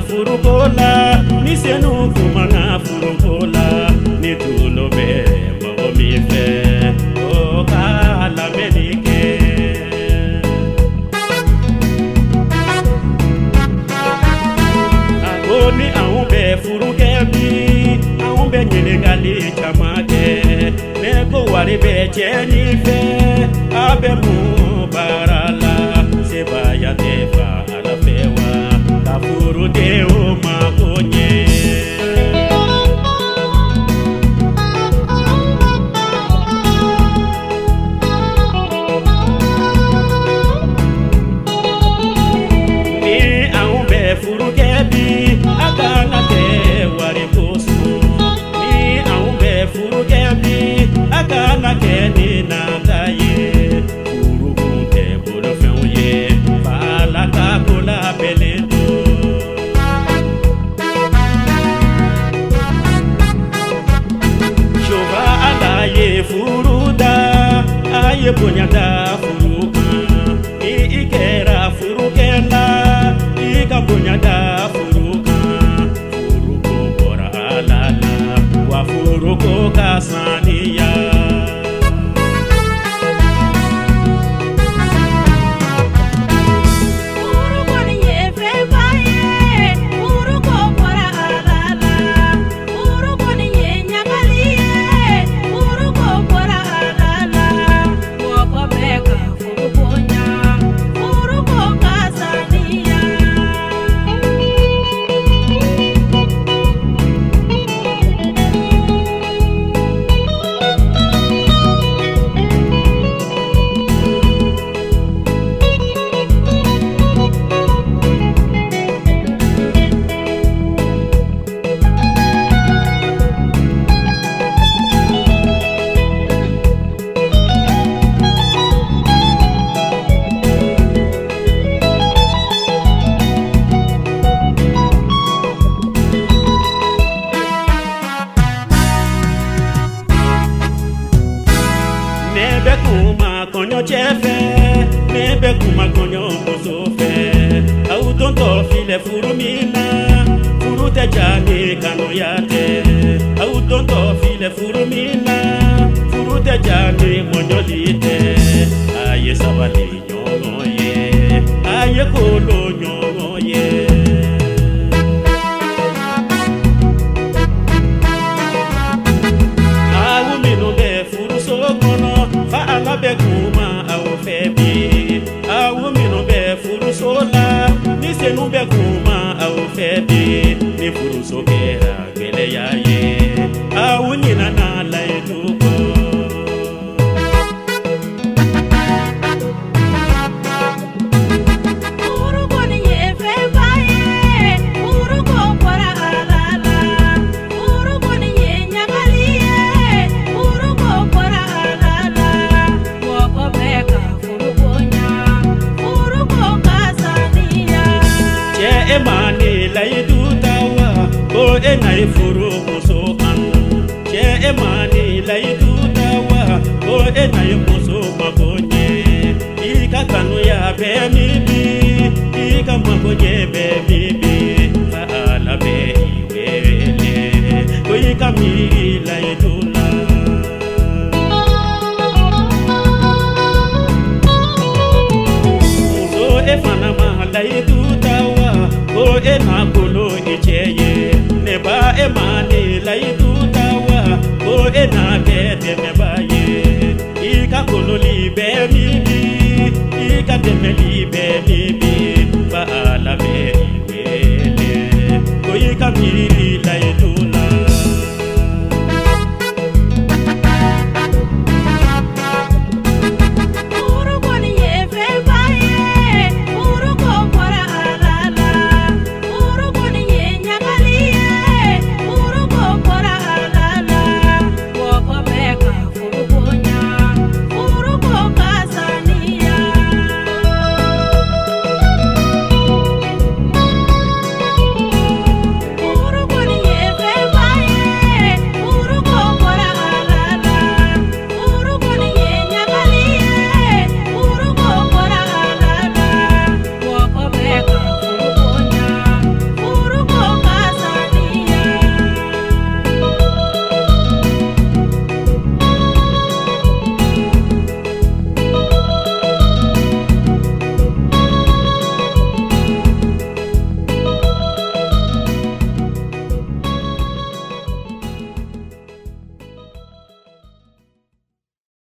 kumana furuko la, ni senu kumana furuko la, ni tulo bɛ mɔgɔ min fɛ, o ka lamɛnni kɛ. A ko ni anw bɛ furu kɛ bi, anw bɛ ɲininkali caman kɛ. Ne ko wari bɛ cɛ nin fɛ, a bɛ mun baara la? Sebaaya tɛ fa Ala fɛ wa? Ka furudenw mako ɲɛ. Ni anw bɛ furu kɛ bi, a kana kɛ wari kosɔn. Ni anw bɛ furu kɛ bi, a kana kɛ ni nata ye. Furu kun tɛ bolofɛnw ye, fa Ala ka ko labɛnnen don. Jehova Ala ye furu da, a ye bonya da furu kan. Ni i kɛra furukɛla, i ka bonya da furu kan. Furuko bɔra Ala la, wa furuko ka saniya. Furu kɔni ye fɛnba ye, furu ko bɔra Ala la. Furu kɔni ye ɲagali ye, furu ko bɔra Ala la. Mɔgɔ bɛɛ ka furu bonya, furu ko ka saniya. Ne bɛ kuma kɔɲɔcɛ fɛ, ne bɛ kuma kɔɲɔ muso fɛ. Aw dontɔ filɛ furu min na, furu tɛ ja ni kanuya tɛ. Aw dontɔ filɛ furu min na, furu tɛ ja ni mɔɲɔli tɛ. A ye sabali ɲɔgɔn ye, a ye kolo ɲɔgɔn ye. Aw minnu bɛ furuso kɔnɔ, fa Ala bɛ kuma aw fɛ bi. Aw minnu bɛ furuso la, ni senu bɛ kuma aw fɛ bi. Ni furuso kɛra gɛlɛya ye, aw ɲinɛna layidu kɔ. Furu kɔni ye fɛnba ye, furu ko bɔra Ala la. Furu kɔni ye ɲagali ye, furu ko bɔra Ala la. Mɔgɔ bɛɛ ka furu bonya, furu ko ka saniya. Cɛ e ma ni layidu ta wa, ko e na ye furu muso kanu. Cɛ e ma ni layidu ta wa, ko e na ye muso mako ɲɛ. I ka kanuya bɛ min bi, i ka mako ɲɛ bɛ min bi. Fa Ala bɛ i wele, ko i ka miiri layidu la. Muso e fana ma layidu ta wa, ko e na kolo i cɛ ye. Ne ba e ma ni layidu ta wa, ko e na kɛ dɛmɛba ye. I ka kololi bɛ min bi, i ka dɛmɛli bɛ min bi. Fa Ala bɛ i wele, ko i ka miiri layidu